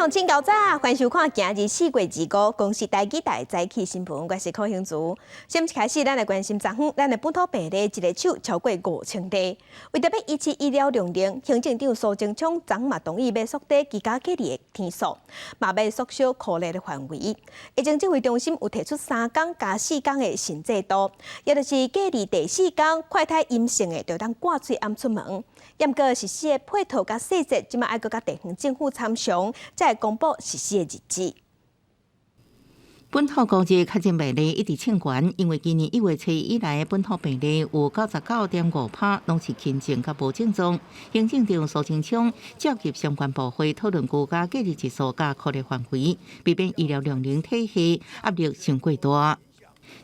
鄉親𠢕早，歡迎收看今日4月25公視台語台早起新聞，我是柯興祖。先一開始，咱來關心昨昏咱的本土病例一个手超過5000例。為著欲維持醫療量能，行政長蘇貞昌昨嘛同意欲縮短居家隔離的天數，嘛欲縮小箍列的範圍。疫情指揮中心有提出3工加4工的新制度，也就是隔離第四工快篩陰性的，就當掛喙罨出門。毋過實施的配套佮細節，這馬愛閣佮地方政府參詳，才會公布實施的日子。本土五日確診病例一直衝懸，因為今年1月初以來，本土病例有99.5%攏是輕症佮無症狀。行政長蘇貞昌召集相關部會討論居家隔離日數佮箍列範圍，避免醫療量能體系壓力傷過大。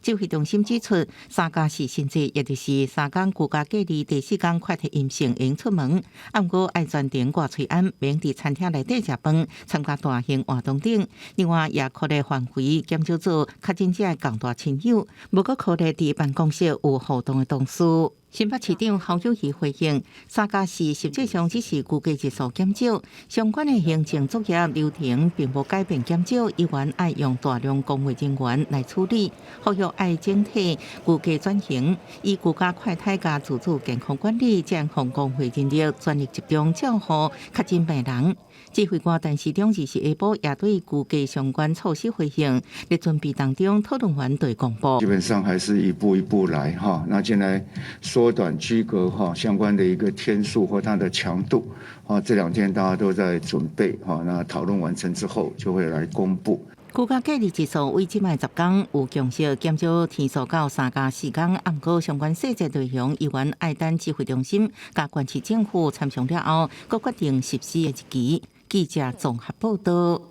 指揮中心指出，3加4新制，也就是3工居家隔離，第四工快篩陰性會出門，毋過愛全程掛喙罨，免佇餐廳內底食飯、參加大型活動等。另外，也箍列範圍減少做確診者的仝大親友，無閣箍列佇辦公室有互動的同事。新北市長侯友宜回應：三加四實際上只是居家日數減少，相關的行政作業流程並無改變減少，依然愛用大量公衛人員來處理，呼籲愛整體居家轉型，以居家快篩佮自主健康管理，將予公衛人力全力集中照護確診病人。指揮官陳時中二時下晡也對居家相關措施回應，佇準備當中討論完就公布。基本上還是一步一步來哈，那進來縮短居隔哈相關的一個天數或它的強度，啊，這兩天大家都在準備哈，那討論完成之後就會來公布。居家隔離日數為這擺10工，有共識減少天數到3加4工，毋過相關細節內容依然愛等指揮中心佮縣市政府參詳了後，閣決定實施的日期。記者綜合報道。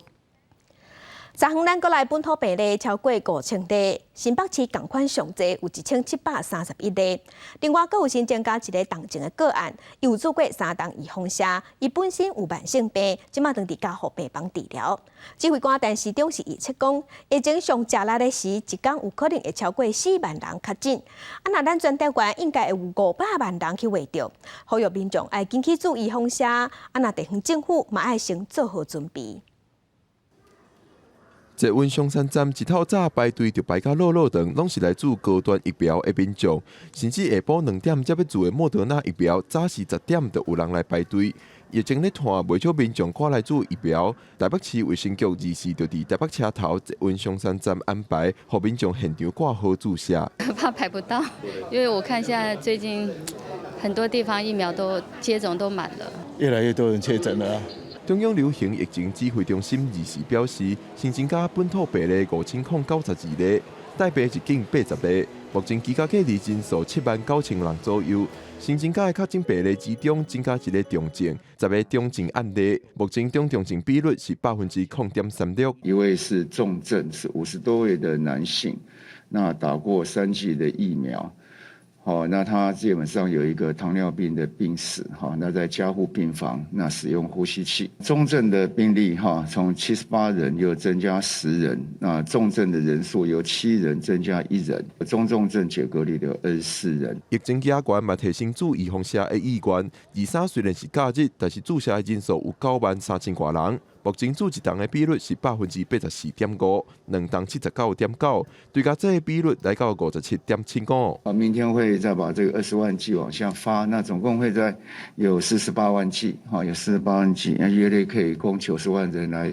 昨昏咱國內本土病例超過5000例，新北市仝款上濟有1731例。另外，閣有新增加一个重症的個案，伊有注過三針預防射，伊本身有慢性病，這馬轉佇加護病房治療。指揮官陳時中是預測講，疫情上食力的時，一工有可能會超過4萬人確診。啊，若咱全台灣應該會有500萬人去秽著，呼籲民眾愛緊去注預防射，啊，若地方政府嘛愛先做好準備。捷運松山站一透早排隊就排甲落落長，攏是來注高端疫苗的民眾。甚至下晡2點才欲注的莫德納疫苗，早時10點就有人來排隊。疫情咧拖，袂少民眾趕來注疫苗。台北市衛生局二時就佇台北車頭捷運松山站安排，予民眾現場掛號注射。怕排不到，因為我看現在最近很多地方疫苗都接種都滿了，越來越多人確診了。中央流行疫情指揮中心二時表示，新增加本土病例5092例，帶病入境80例。目前居家隔離人數7萬9千人左右。新增加的確診病例之中，增加一個重症，10個中症案例。目前中重症比率是0.36%。一位是重症，是50多位的男性，那打過三劑的疫苗。好，那他基本上有一個糖尿病的病史，哈，那在加護病房，那使用呼吸器。中症的病例，哈，從78人又增加10人，那重症的人數由7人增加1人，中重症解隔離的24人。疫情加懸嘛提升注預防射的意願。二三雖然是假日，但是注射的人數有9萬3千外人。目前注一針的比率是84.5%，兩針79.9，追加劑的比率來到57.75。啊，明天會再把這個20萬劑往下發，那總共會在有四十八萬劑，哈，有四十八萬劑，那約略可以供90萬人來，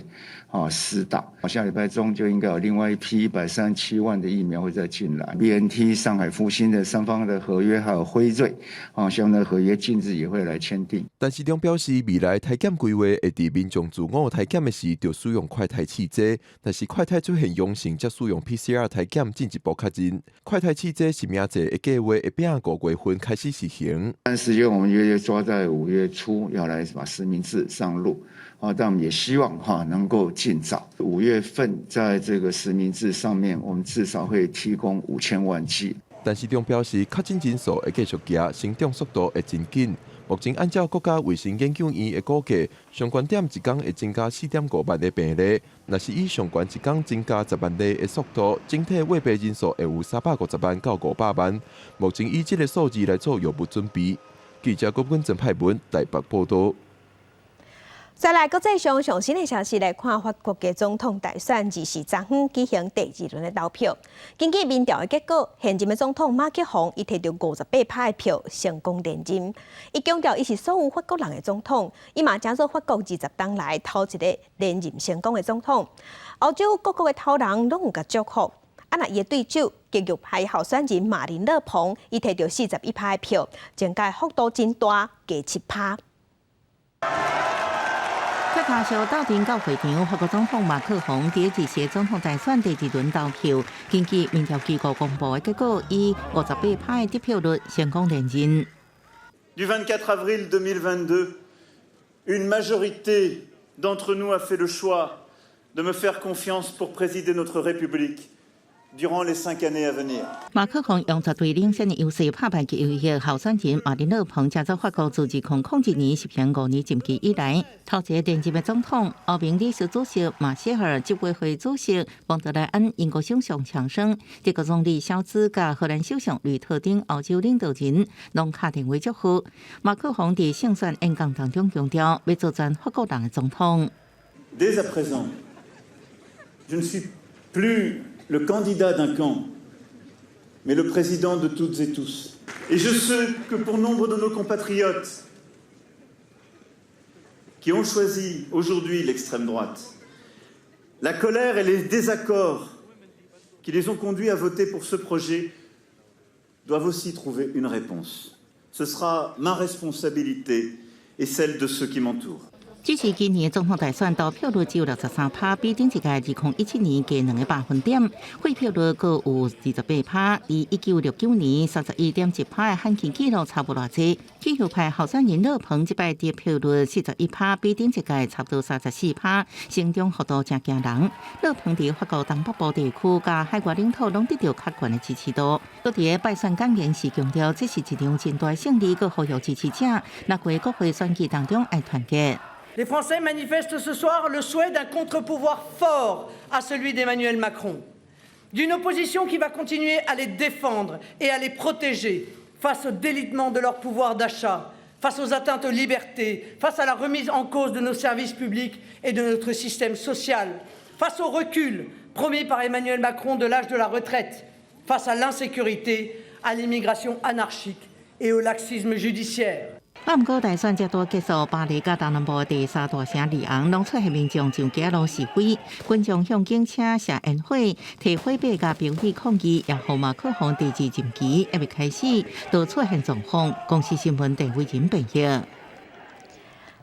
啊，施打。下禮拜中就應該有另外一批137萬的疫苗會再進來。BNT、上海復星的三方的合約，還有輝瑞，啊，相關的合約近日也會來簽訂。陳時中表示，未來篩檢規劃會佇民眾自我篩檢的時，就使用快篩試劑；若是快篩出現陽性，才使用 PCR 篩檢進一步確認。快篩試劑實名制的計劃會變5月份開始實行。但時間我們約略抓在5月初要來把實名制上路，啊，但我們也希望哈能夠盡早。5月份在這個實名制上面，我們至少會提供5000萬劑。陳時中表示，確診人數會繼續加，成長速度會真緊。目前按照國家衛生研究院的估計，上懸點一工會增加4.5萬个病例。若是以上懸一工增加10萬例的速度，整體患病人數會有350萬到500萬。目前以這个數字來做藥物準備。記者郭文曾派文台北報道。再來國際上上新的消息來看，法國的總統大選24昨昏舉行第二輪的投票。根據民調的結果，現任的總統馬克宏伊提著58%的票成功連任。伊強調伊是所有法國人的總統，伊嘛成做法國20冬來頭一個連任成功的總統。歐洲各國的頭人攏有共祝福。啊，若伊的對手極右派候選人馬林勒龐，伊提著41%的票，增加幅度真大，加7%。卡小鬥陣到會場，法國總統馬克宏佇二次總統大選第二輪投票，根據民調機構公布的結果，以58%的得票率成功連任。 Du 24 avril 2022, une majorité d'entre nous a fait le choix de me faire confiance pour présider notre République durant les 5 années à venir。馬克宏用絕對領先的優勢拍敗極右翼候選人馬林勒龐，成做法國自2001年實行5年任期以來，頭一個連任的總統。歐盟理事主席馬歇爾、執委會主席馮德萊恩、英國首相強生、德國總理蕭茲佮荷蘭首相呂特等歐洲領導人攏敲電話祝賀。馬克宏佇勝選演講當中強調，欲做全法國人的總統。 Dès à présent, je ne suis plus le candidat d'un camp, mais le président de toutes et tous. Et je sais que pour nombre de nos compatriotes qui ont choisi aujourd'hui l'extrême droite, la colère et les désaccords qui les ont conduits à voter pour ce projet doivent aussi trouver une réponse. Ce sera ma responsabilité et celle de ceux qui m'entourent. 只是今年總統大選投票率只有63%，比頂一屆2017年低2個百分點，廢票率閣有28%，離1969年31.1%的罕見紀錄差無偌濟。極右派候選人勒龐這擺得票率41%，比頂一屆差不多34%，成長幅度誠驚人。勒龐佇法國東北部地區佮海外領土攏得著較懸的支持度。閣佇個敗選感言時強調，這是一場真大勝利，閣呼籲支持者，若過國會選舉當中愛團結。 Les Français manifestent ce soir le souhait d'un contre-pouvoir fort à celui d'Emmanuel Macron, d'une opposition qui va continuer à les défendre et à les protéger face au délitement de leur pouvoir d'achat, face aux atteintes aux libertés, face à la remise en cause de nos services publics et de notre système social, face au recul promis par Emmanuel Macron de l'âge de la retraite, face à l'insécurité, à l'immigration anarchique et au laxisme judiciaire. 啊，毋過大選才拄結束，巴黎佮東南部第三大城里昂攏出現民眾上街路示威，群眾向警車射煙火、提火把佮標語抗議，也予馬克宏第二任期猶未開始，就出現狀況。公視新聞鄭偉仁編譯。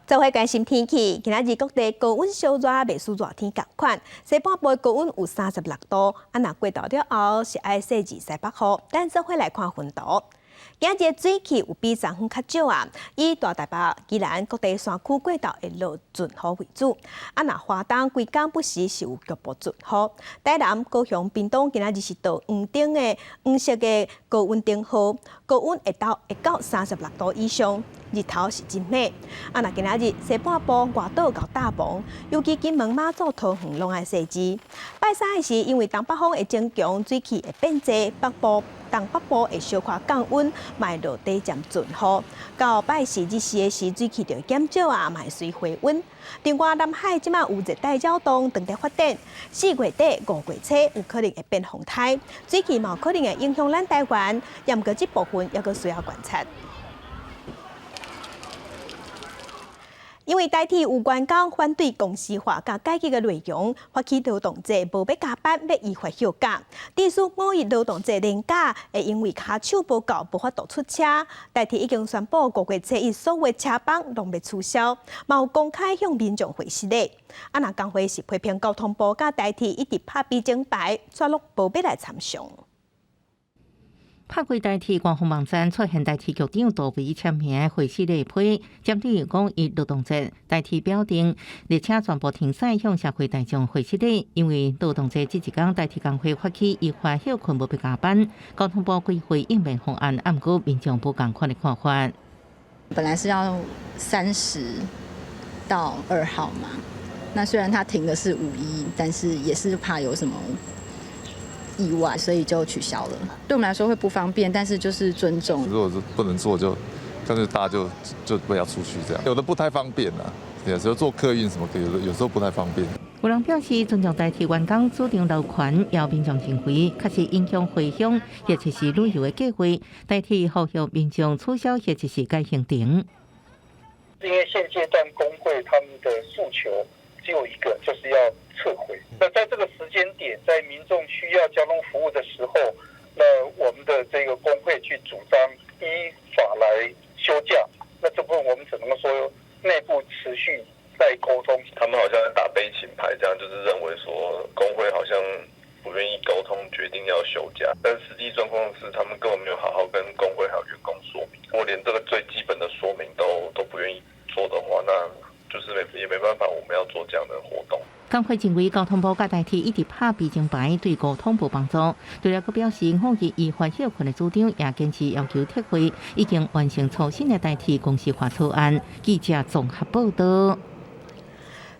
做伙關心天氣，今仔日各地高溫燒熱，袂輸熱天仝款。西半部高溫有36度，啊，若過晝了後是愛洗日曬北雨。咱做伙來看雲圖。今日水汽有比昨昏較少啊，以大台北、宜蘭各地山區過晝會落陣雨為主。啊，若華東規工不時是有局部陣雨。台南、高雄、屏東今仔日是著黃燈的黃色的高溫燈號，高溫會到36度以上，日頭是真猛。啊，若今仔日西半部外島到大鵬，尤其金門、馬祖、桃園攏愛細緻。拜三的時，因為東北風會增強，水汽會變濟，北部、東北部會小可降溫，嘛會落短暫陣雨。到拜四日時的時，水汽就會減少啊，嘛會隨回溫。另外，南海這馬有熱帶擾動正佇發展，4月底、5月初有可能會變風颱，水汽嘛有可能會影響咱台灣，毋過這部分猶閣需要觀察。因為台鐵有員工反對公司化佮改革的內容，發起勞動節無欲加班，欲依法休假。致使五一勞動節連假會因為跤手無夠，無法度出車。台鐵已經宣布5月初一所有車班攏欲取消，嘛有公開向民眾回釋的。啊，若工會是批評交通部佮台鐵一直拍悲情牌，煞攏無欲來參詳。拍開台鐵官方網站出現台鐵局長杜維簽名的回釋禮批，針對五一勞動節，台鐵表定列車全部停駛，向社會大眾回釋禮。因為勞動節這一工，台鐵工會發起依法歇睏無欲加班，交通部規劃應變方案，毋過民眾無仝款的看法。本來是要30到2號嘛，那雖然他停的是五一，但是也是怕有什麼意外，所以就取消了。對我們來說會不方便，但是就是尊重。如果是不能做，就乾脆大家就不要出去這樣。有的不太方便啦，有時候坐客運什麼，有時候不太方便。有人表示尊重台鐵員工主張勞權，也有民眾認為確實影響回鄉或者是旅遊的計劃。台鐵呼籲民眾取消或者是改行程。因為現階段工會他們的訴求只有一個，就是要撤回。那在這個時間點，在民眾需要交通服務的時候，那我們的這個工會去主張依法來休假，那這部分我們只能說內部持續在溝通。他們好像在打悲情牌，這樣就是認為說工會好像不願意溝通，決定要休假。但實際狀況是，他們根本沒有好好跟工會還有員工說明。如果連這個最基本的說明都不願意做的話，那就是沒辦法，我們要做這樣的活動。工會認為交通部佮台鐵一直拍悲情牌，對溝通無幫助。除了閣表示，五日依法休睏的主張，也堅持要求撤回已經完成初審的台鐵公司化草案。記者綜合報道。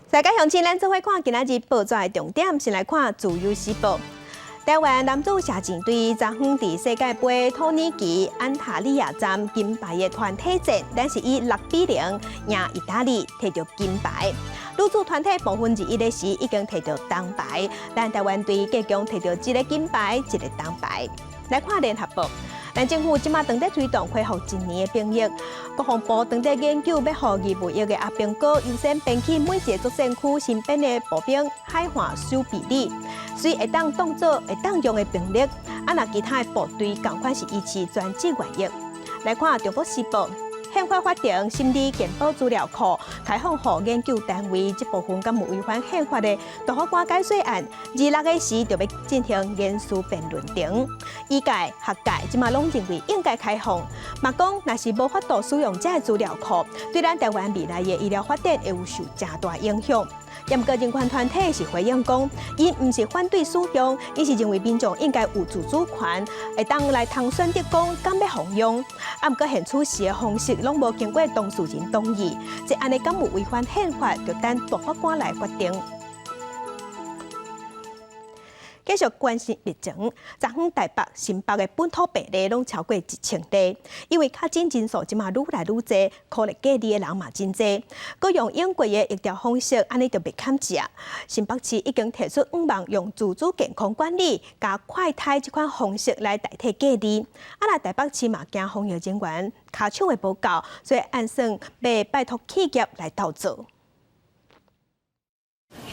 大家鄉親，咱做伙看今仔日報紙的重點，先來看《自由時報》。台灣男子射箭隊昨昏佇世界盃土耳其安塔利亞站金牌的團體戰，咱是以6比0贏意大利，提著金牌。女子團體部分二一的時已經提著銅牌，咱台灣隊計共提著一个金牌，一个銅牌。來看聯合報，咱政府這馬正佇推動恢復一年的兵役，國防部正佇研究欲予義務役的阿兵哥優先編去每一个作戰區身邊的步兵海岸守備旅，隨會當當做會當用的兵力。啊，若其他的部隊仝款是維持專職員役。來看《中國時報》。憲法法庭審理健保資料庫開放予研究單位，這部分敢有違反憲法的大法官改選案，26个時就欲進行言詞辯論庭。醫界、學界這馬攏認為應該開放，嘛講若是無法度使用這个資料庫，對咱台灣未來的醫療發展會有受誠大影響。毋過人權團體是回應講，𪜶毋是反對使用，𪜶是認為民眾應該有自主權，會當來通選擇講敢欲予用。啊，毋過現處時的方式攏無經過當事人同意，這按呢敢有違反憲法，就等大法官來決定。繼續關心疫情，昨昏台北、新北的本土病例攏超過1000例，因為確診人數這馬愈來愈濟，苦力隔離的人嘛真濟。閣用英國的疫調方式，按呢就袂堪食。新北市已經提出向望用自主健康管理佮快篩這款方式來代替隔離。啊，若台北市嘛驚防疫人員跤手會無夠，所以按算欲拜託企業來鬥做。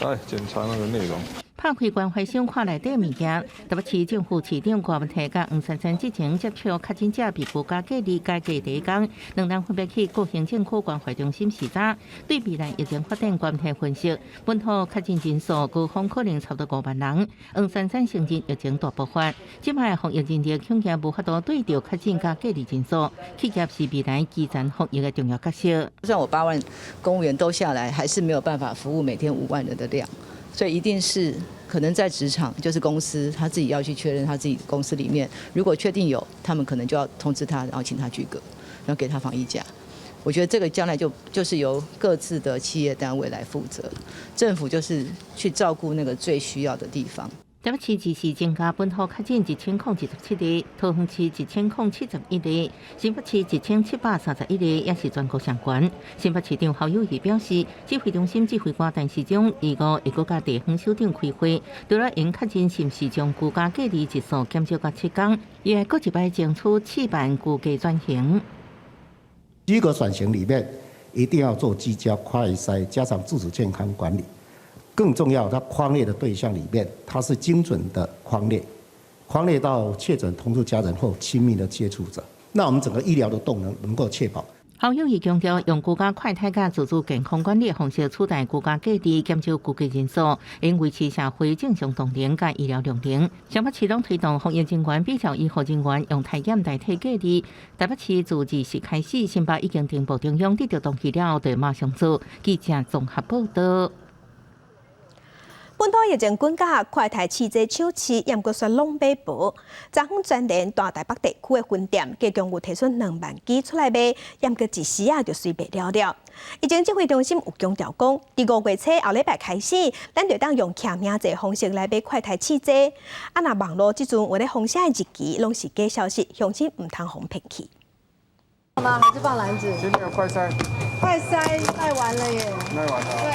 來檢查那個內容。拍開關懷箱看內底物件，台北市政府市長柯文哲佮黃珊珊之前接觸確診者被居家隔離改革第一工，兩人分別去各行政區關懷中心視察，對未來疫情發展關係分析。本土確診人數高峰可能差不多5萬人。黃珊珊承認疫情大爆發，這擺防疫人力恐驚無法度對著確診佮隔離人數，企業是未來基層防疫的重要角色。就算我8萬公務員都下來，還是沒有辦法服務每天5萬人的量。所以一定是可能在職場，就是公司他自己要去確認他自己公司裡面，如果確定有，他們可能就要通知他，然後請他居隔，然後給他防疫假。我覺得這個將來就是由各自的企業單位來負責，政府就是去照顧那個最需要的地方。台北市持續增加本土確診1027例，桃園市1071例，新北市1731例，也是全國上懸。新北市長侯友宜表示，指揮中心指揮官陳時中25會閣佮地方首長開會，除了𪜶確診是毋是將居家隔離日數減少到7天，伊會閣一擺爭取試辦居家轉型。居隔轉型裡面一定要做居家快篩，加上自主健康管理。更重要，它匡列的對象裡面，它是精準的匡列，匡列到確診同住家人或親密的接觸者，那我們整個醫療的動能能夠確保。侯友宜強調，用居家快篩佮自主健康管理方式取代居家隔離，減少居家人數，應維持社會正常動能佮醫療量能。新北市攏推動防疫人員比照醫護人員用篩檢代替隔離。台北市自20開始，新北已經呈報中央得著同意了，就馬上做。記者綜合報道。本土疫情滾甲快篩試劑搶市，毋過煞攏買無。昨昏全聯大台北地區的分店，計共有提出2萬支出來賣，毋過一時仔就隨賣了了。疫情指揮中心有強調講，佇5月初後禮拜開始，咱就當用簽名制方式來買快篩試劑。啊，若網路這陣有咧封寫的日期，攏是假消息，鄉親毋通予騙去。嗎？還是放籃子？今天有快篩。快篩賣完了耶。賣完了。對。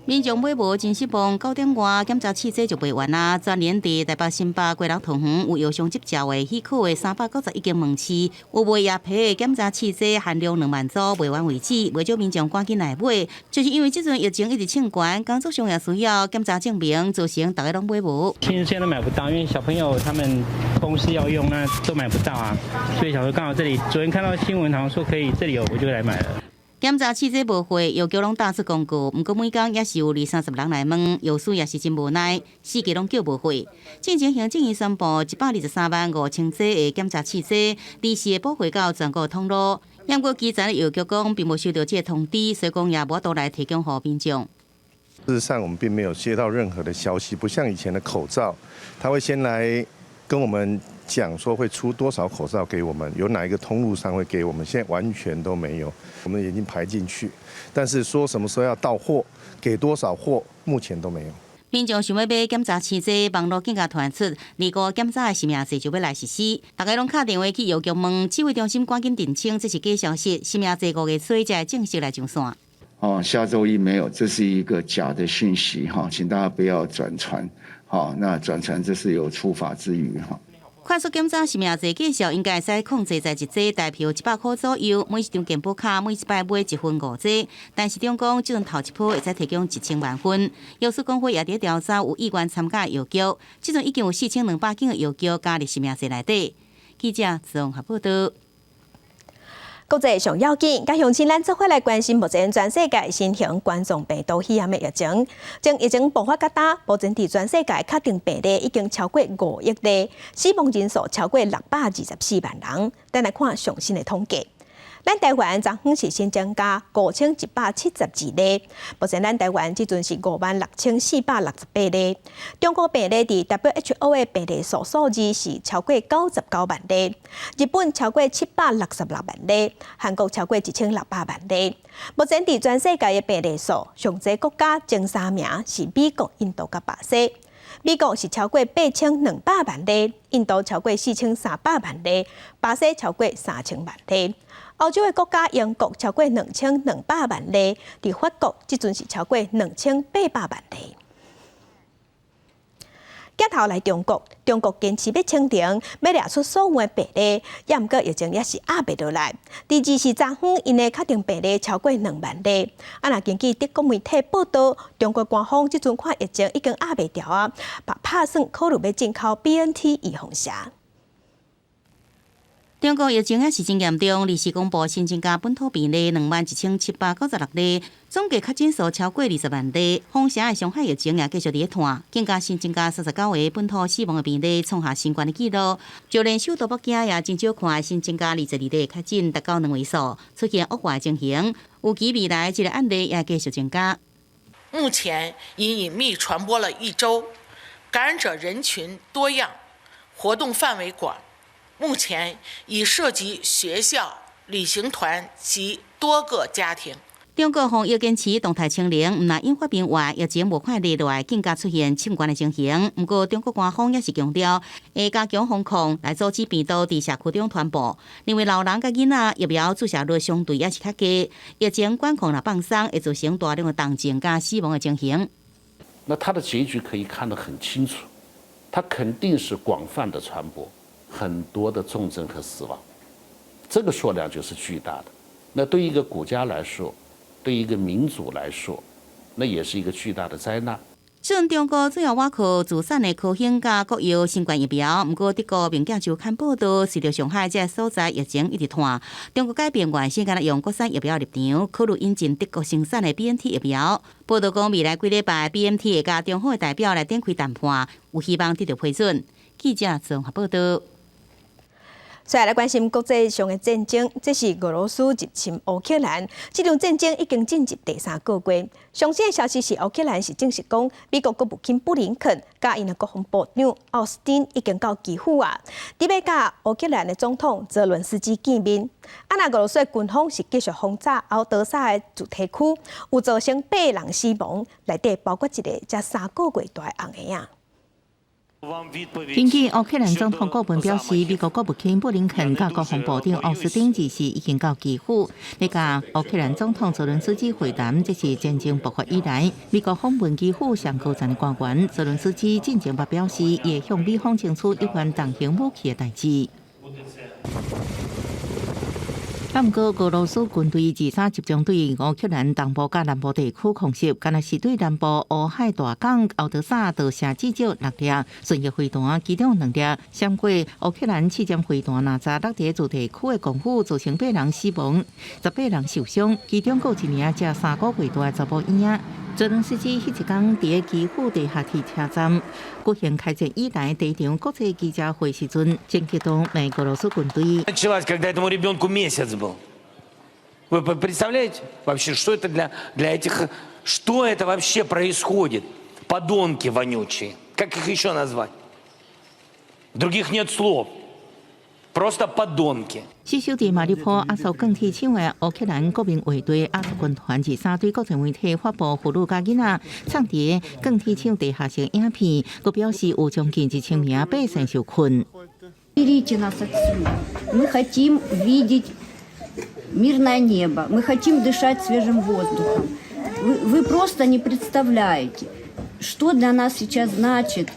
民眾買無真失望，9點外檢查試劑就賣完啊！全聯佇台北、新北、基隆、桃園有藥商執照的許可的391間門市，有賣藥皮的檢查試劑限量2萬組，賣完為止。袂少民眾趕緊來買，就是因為這陣疫情一直衝懸，工作上也需要檢查證明，造成逐家攏買無。其實現在都買不到，因為小朋友他們公司要用，那都買不到啊。所以想說剛好這裡，昨天看到新聞，好像說可以這裡有，我就來買了。檢查試劑無貨，藥局攏打出公告，毋過每工也是有二三十人來問，藥師也是真無奈，四界攏叫無貨。進前行政院宣布1,235,000劑的檢查試劑，臨時會補貨到全國通路。毋過基層的藥局講，並無收到這個通知，所以講也無法度來提供予民眾。事實上，我們並沒有接到任何的消息，不像以前的口罩，他會先來跟我們講說會出多少口罩給我們，有哪一個通路商會給我們，現在完全都沒有。我們已經排進去，但是說什麼時候要到貨，給多少貨，目前都沒有。民眾想欲買檢查試劑，網路更加傳出，二五檢查的實名制就欲來實施，逐家攏敲電話去藥局問，指揮中心趕緊澄清，這是假消息，實名制5月初才會正式來上線。哦，下週一沒有，這是一個假的訊息哈，請大家不要轉傳。好，那轉傳這是有處罰之虞哈。快速檢查實名制繼續應該會使控制在一劑台票100塊左右，每一張健保卡每一擺買一份五劑。但是中講這陣頭一波會使提供1000萬份。藥師公會也佇調查有意願參加藥局，這陣已經有4200間的藥局加入實名制內底。記者綜合報道。國際上要緊，佮鄉親咱做伙來關心目前全世界新型冠狀病毒肺炎的疫情。從疫情爆發到今，目前佇全世界確定病例已經超過5億例，死亡人數超過624萬人。咱來看上新的統計。咱台灣昨昏是新增加5172例，目前咱台灣這陣是56,468例。中國病例佇 WHO 的病例數數字是超過99萬例，日本超過766萬例，韓國超過1600萬例。目前佇全世界的病例數，上濟國家前三名是美國、印度佮巴西。美國是超過8200萬例，印度超過4300萬例，巴西超過3000萬例。歐洲的國家英國超過2200萬例，佇法國這陣是超過2800萬例。鏡頭來中國，中國堅持欲清零，欲掠出所有的病例，也毋過疫情也是壓袂落來。佇24昨昏，𪜶的確定病例超過2萬例。啊，若根據德國媒體報道，中國官方這陣看疫情已經壓袂牢啊，嘛拍算考慮欲進口 BNT 預防射。中國疫情也是真嚴重，二四公布新增加本土病例21,796例，總計確診數超過20萬例。封城的上海疫情也繼續佇咧湠，更加新增加39個本土死亡的病例，創下新懸的紀錄。就連首都北京也真少看新增加22例確診，達到兩位數，出現惡化的情形。預期未來這个案例也繼續增加。目前已隱秘傳播了一周，感染者人群多樣，活動範圍廣。目前已涉及學校、旅行團及多個家庭。中國防疫堅持動態清零，毋但引發變外，疫情無快落來，更加出現衝懸的情形。毋過，中國官方也是強調，會加強防控，來阻止病毒佇社區中傳播。認為老人佮囡仔疫苗注射率相對也是較低，疫情管控若放鬆，會造成大量的重症佮死亡的情形。那它的結局可以看得很清楚，它肯定是廣泛的傳播。很多的重症和死亡，這個數量就是巨大的。那對一個國家來說，對一個民族來說，那也是一個巨大的災難。雖然中國主要倚靠自產的科興佮國藥新冠疫苗，毋過德國《明鏡週刊》報道，隨著上海這个所在疫情一直湠，中國改變原先干焦用國產疫苗立場，考慮引進德國生產的 BNT 疫苗。報道講，未來幾禮拜 BNT 會佮中方的代表來展開談判，有希望得到批准。記者綜合報道。再來關心國際上的戰爭，這是俄羅斯入侵烏克蘭，這場戰爭已經進入第三個月。上新的消息是，烏克蘭是證實講，美國國務卿布林肯佮𪜶的國防部長奧斯汀已經到基輔啊，佇欲佮烏克蘭的總統澤倫斯基見面。啊，若俄羅斯的軍方是繼續轟炸敖德薩的住宅區，有造成八人死亡，內底包括一個才三個月大的甕嬰仔。根據烏克蘭總統顧問表示，美國國務卿布林肯佮國防部長奧斯汀二四已經到基輔，欲佮烏克蘭總統澤倫斯基會談，這是戰爭爆發以來美國訪問基輔上高層的官員。澤倫斯基進前嘛表示，會向美方爭取有關重型武器的代誌。毋過，俄羅斯軍隊二三集中對烏克蘭東部佮南部地區空襲，敢若是對南部烏海大港敖德薩造成至少六粒巡弋飛彈，其中兩粒閃過烏克蘭刺針飛彈，若砸落佇駐地區的公寓，造成八人死亡、18人受傷，其中閣有一名才3個月大的查某嬰仔。澤倫斯基彼一工佇基輔地下鐵車站舉行開戰以來第一場國際記者會時陣，真激動罵俄羅斯軍隊。 Началась, когда этому ребенку месяц был. Вы представляете вообще, что это для этих, что это вообще происходит? Подонки вонючие. Как их еще назвать? Других нет слов. Просто подонки. 死守佇馬里波亞速鋼鐵廠的烏克蘭國民衛隊亞速軍團二三對國際媒體發布婦女佮囡仔藏佇鋼鐵廠地下室影片，閣表示有將近1000名百姓受困。 Уберите нас отсюда. Мы хотим видеть мирное небо. Мы хотим дышать свежим воздухом. Вы просто не представляете, что для нас сейчас значит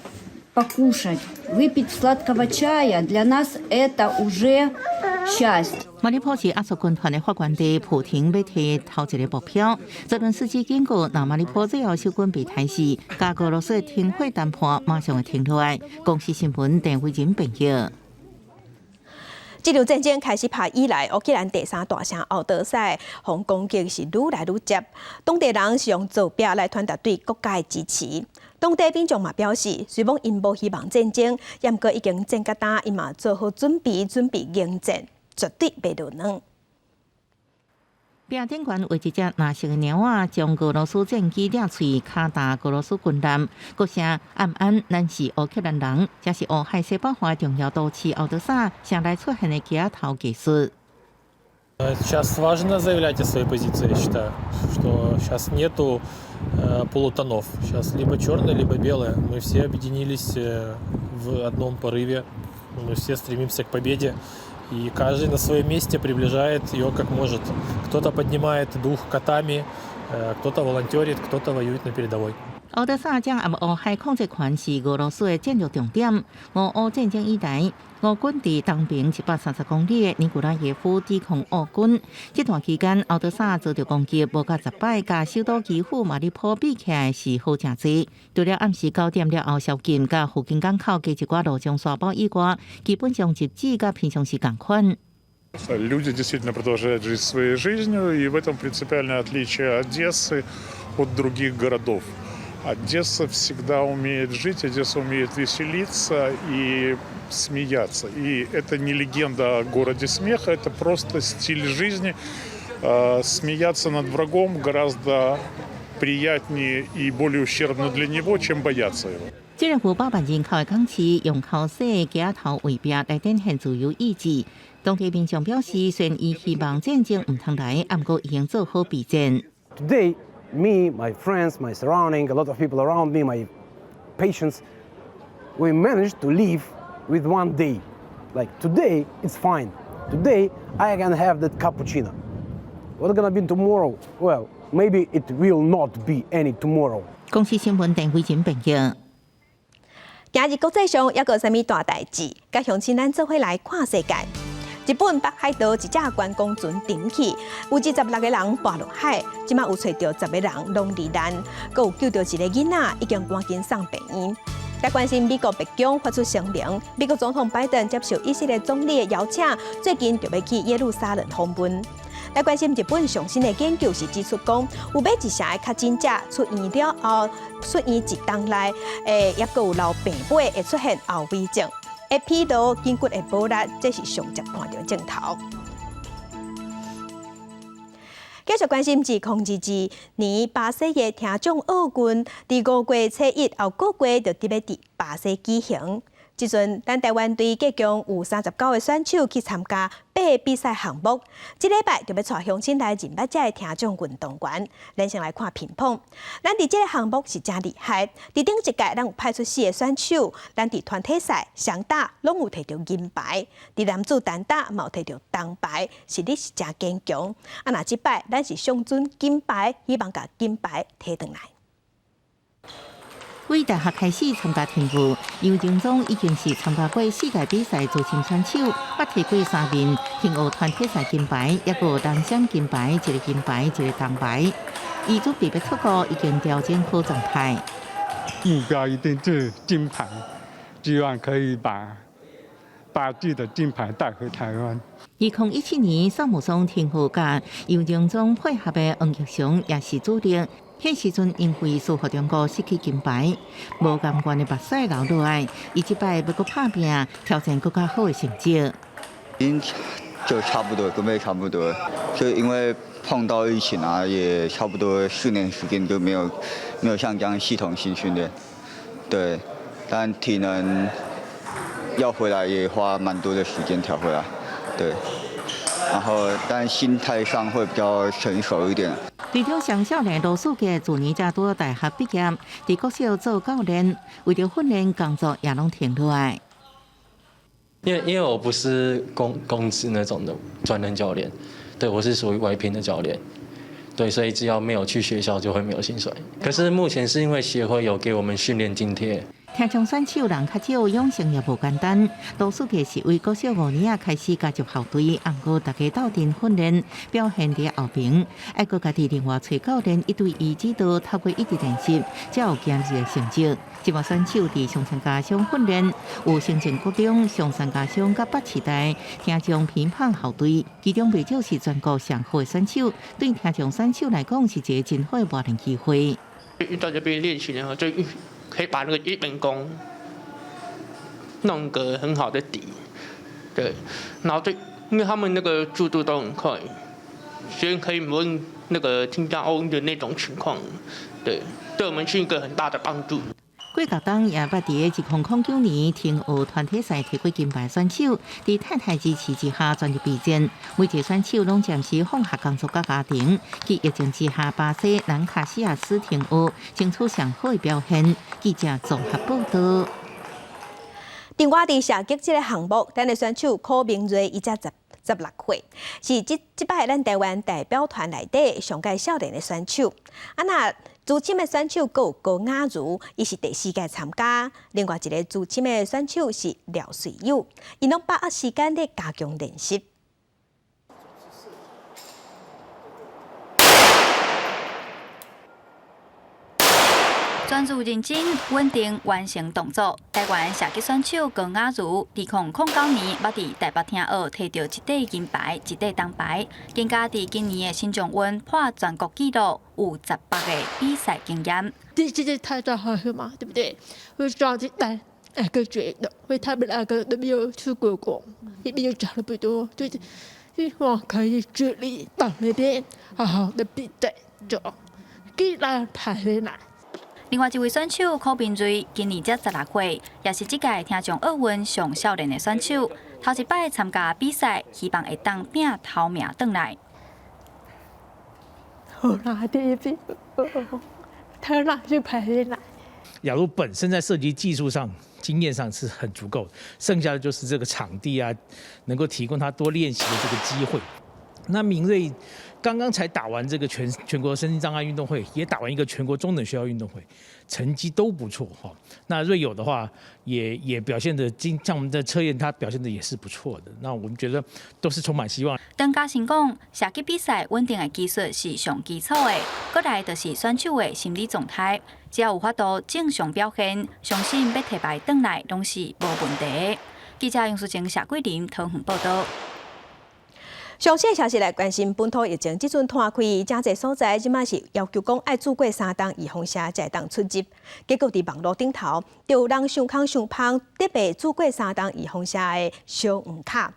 покушать, выпить сладкого чая. Для нас это уже счастье. 馬里波是亞速軍團的發源地，普廷欲提頭一个目標。澤倫斯基警告，若馬里波最後守軍被彈死，佮俄羅斯的停火談判馬上會停落來。公視新聞鄧慧仁編譯。這場戰爭開始拍以來，烏克蘭第三大城敖德薩予攻擊是愈來愈捷。當地人是用造壁來傳達對國家的支持。當地民眾嘛表示，雖罔𪜶無希望戰爭，毋過已經戰甲焦，𪜶嘛做好準備，準備迎戰，絕對袂落軟。壁頂懸畫一隻藍色的貓仔，將俄羅斯戰機掠喙，敲打俄羅斯軍艦。閣寫暗暗，咱是烏克蘭人，這是烏海西北岸重要都市敖德薩城內出現的街仔頭藝術。 Сейчас важно заявлять о своей позиции, я считаю, что сейчас нету полутонов. Сейчас либо черное, либо белое. Мы все объединились в одном порыве. Мы все стремимся к победе. И каждый на своем месте приближает ее как может. Кто-то поднимает дух котами, кто-то волонтерит, кто-то воюет на передовой. 敖德薩掌握烏海控制權是俄羅斯的戰略重點。俄烏戰爭以來，俄軍佇東邊130公里的尼古拉耶夫抵抗烏軍。這段期間，敖德薩遭到攻擊，無夠10擺，佮首都基輔、馬里波比起來是好誠濟。除了暗時9點了後宵禁，佮附近港口加一寡路上沙包以外，基本上日子佮平常時仝款。 Люди действительно продолжают жить своей жизнью, и в этом принципиальное отличие Одессы от других городов. Одесса всегда умеет жить, Одесса умеет веселиться и смеяться. И это не легенда о городе смеха, это просто стиль жизни. Смеяться над врагом гораздо приятнее и более ущербно для него, чем бояться его. 這个有100萬人口的港市，用口洗街頭畫壁來展現自由意志。當地民眾表示，雖然伊希望戰爭毋通來，毋過已經做好備戰。 Today, me, my friends, my surrounding, a lot of people around me, my patients, we managed to live with one day. Like today, it's fine. Today, I can have that cappuccino. What's gonna be tomorrow? Well, maybe it will not be any tomorrow. 公視新聞鄧慧珍編譯。今日國際上猶閣有啥物大代誌？佮鄉親咱做伙來看世界。日本北海道一隻觀光船沉去，有26個人跋落海，這馬有揣著10個人攏罹難，閣有救著一個囡仔，已經趕緊送病院。來關心美國白宮發出聲明，美國總統拜登接受以色列總理的邀請，最近就欲去耶路撒冷訪問。來關心日本上新的研究是指出講，有買一成的確診者出院了後，出院一冬內，猶閣有留病尾會出現後遺症。會疲勞、筋骨會無力，這是上捷看著症頭。繼續關心2022年巴西的聽障奧運，佇5月初一後個月就得欲佇巴西舉行。這陣咱台灣隊計共有39個選手去參加八个比賽項目，這禮拜就欲帶鄉親來認捌這个聽障運動員。咱先來看乒乓，咱佇這个項目是誠厲害。佇頂一屆，咱有派出四个選手，咱佇團體賽、雙打攏有摕著銀牌，佇男子單打嘛有摕著銅牌，實力是誠堅強。啊，若這擺咱是上準金牌，希望共金牌提轉來。為大學開始參加聽舞，楊正宗已經是參加過世界比賽資深選手，捌提過三面聽奧團體賽金牌，抑閣有單雙金牌，一个金牌，一个銅牌。伊準備欲出國，已經調整好狀態。目標一定就是金牌，希望可以把自己的金牌帶回台灣。2017年，薩姆松聽奧佮楊正宗配合的黃吉雄也是主力。彼時陣因為輸予中國失去金牌，無甘願的目屎流落來，伊這擺欲閣拍拚，挑戰閣較好的成績。已經就差不多，準備差不多，就因為碰到疫情啊，也差不多4年時間都沒有像這樣系統性訓練，對，但體能要回來也花蠻多的時間調回來，對，然後但心態上會比較成熟一點。隊長上少年羅書傑，去年才拄大學畢業，佇國小做教練，為著訓練工作也攏停落來。因為我不是公司那種的專任教練，對，我是屬於外聘的教練，對，所以只要沒有去學校就會沒有薪水。可是目前是因為協會有給我們訓練津貼。聽障選手人較少，養成也無簡單。羅書傑是為國小五年仔開始加入校隊，毋過大家鬥陣訓練，表現佇後爿，愛閣家己另外揣教練一對一指導，透過一直練習，才有今日的成績。這馬選手佇松山家商訓練，有成正國中、松山家商佮北市大聽障乒乓校隊，其中袂少是全國上好的選手，對聽障選手來講是一个真好的磨練機會。到這邊練習呢，就可以把那個基本功弄個很好的底，對，然後就因為他們那個速度都很快，所以可以模擬那個聽障奧運的那種情況，對，對我們是一個很大的幫助。過舊冬也捌佇2009年聽奧團體賽提過金牌選手，佇太太支持之下轉入備戰。每一個選手攏暫時放下工作佮家庭，去疫情之下巴西南卡西亞斯聽奧爭取上好的表現。記者綜合報道。另外，佇射擊這个項目，咱的選手柯明睿伊才十六歲，是這擺咱台灣代表團內底上蓋少年的選手。啊，若資深的選手閣有高雅如，伊是第四屆參加。另外一个資深的選手是廖瑞友，𪜶攏把握時間咧加強練習。專注認真、穩定完成動作。台灣射擊選手高雅如，2009年捌佇台北聽奧提著一塊銀牌、一塊銅牌，更加佇今年的新將運破全國紀錄，有18個比賽經驗。第這屆太大好嘛，對不對？我知道來兩個覺得，因為他們兩個都沒有出過國，也沒有講得不多，就是希望可以順利到那邊好好的比賽，就給拿牌回來。另外一位選手柯明睿，今年才16歲，也是這屆聽障奧運上少年的選手。頭一擺參加比賽，希望會當拼頭名轉來。我拿第一名，他拿就排來。雅茹本身在射擊技術上、經驗上是很足夠，剩下的就是這個場地啊，能夠提供他多練習的這個機會。那明睿剛剛才打完這個全國身心障礙運動會，也打完一個全國中等學校運動會，成績都不錯哈。那瑞友的話也表現得，像我們的測驗，他表現得也是不錯的。那我們覺得都是充滿希望。鄧嘉誠講，射擊比賽穩定的技術是上基礎的，過來就是選手的心理狀態，只要有法度正常表現，相信欲提牌轉來攏是無問題。記者楊淑靜、謝桂林桃園報道。上新消息來關心本土疫情，這陣拖開誠濟所在，這馬是要求講愛注過三針預防射才會當出入。結果佇網路頂頭，就有人傷空傷芳，特別注過三針預防射的小黃卡。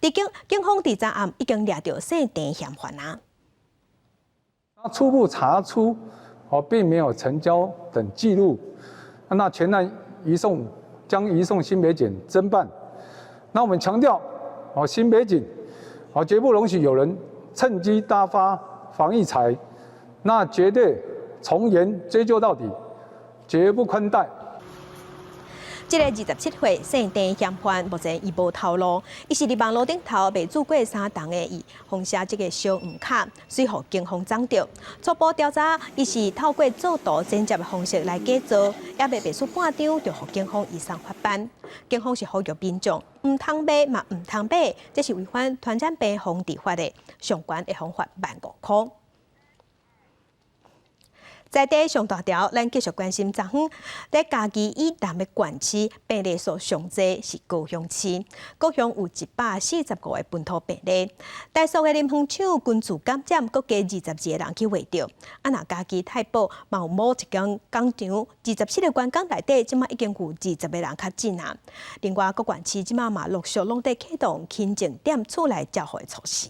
佇警方佇昨暗已經掠著姓鄭嫌犯啊。初步查出，哦，並沒有成交等記錄，那全案移送將移送新北檢偵辦。那我們強調，哦，新北警，哦，絕不容許有人趁機大發防疫財，那絕對從嚴追究到底，絕不寬待。這个27歲姓鄭嫌犯，目前伊無頭路，伊是佇網路頂頭賣注過3筒的，伊封寫這个小黃卡，隨予警方掌著。初步調查，伊是透過做圖剪接的方式來假造，猶未賣出半張，就予警方移送法辦。警方是呼籲民眾毋通賣嘛毋通買，這是違反傳染病防治法的，上懸會予罰15,000箍。在地上大條，咱繼續關心昨昏佇嘉義以南的縣市病例數上濟是高雄市，高雄有145個本土病例。台塑的林園廠群聚感染，閣加22個人去確診。啊，若嘉義太保嘛有某一間工廠，27個員工內底，這馬已經有20個人確診啊。另外，各縣市這馬嘛陸續攏佇啟動輕症踮厝內照護的措施。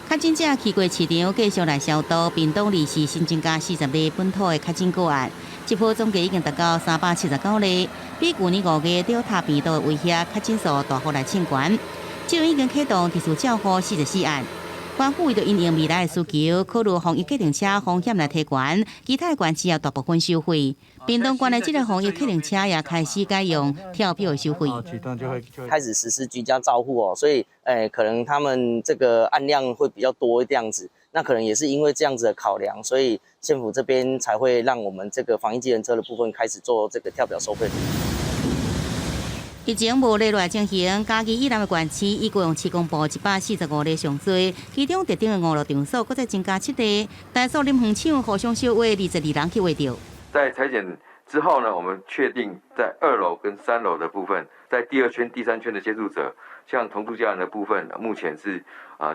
確診者去過市場，繼續來消毒。屏東二是新增加40例本土的確診個案，這波總計已經達到379例，比舊年5月德爾塔病毒的威脅，確診數大幅來衝懸。這已經啟動特殊照護44案。官府為著因應未來的需求，考慮防疫計程車風險來提懸，其他的縣市也大部分收費。屏東縣的這个防疫客運車也開始改用跳票的收費。開始實施居家照護哦，所以可能他們這個案量會比較多這樣子。那可能也是因為這樣子的考量，所以縣府這邊才會讓我們這個防疫計程車的部分開始做這個跳表收費。疫情無熱來進行，嘉義以南的縣市以高雄市公布145例上濟，其中特定的娛樂場所閣再增加7例。台塑林園廠互相相話，22人去確診。在採檢之後呢，我們確定在2樓跟3樓的部分，在第二圈、第三圈的接觸者，像同住家人的部分，目前是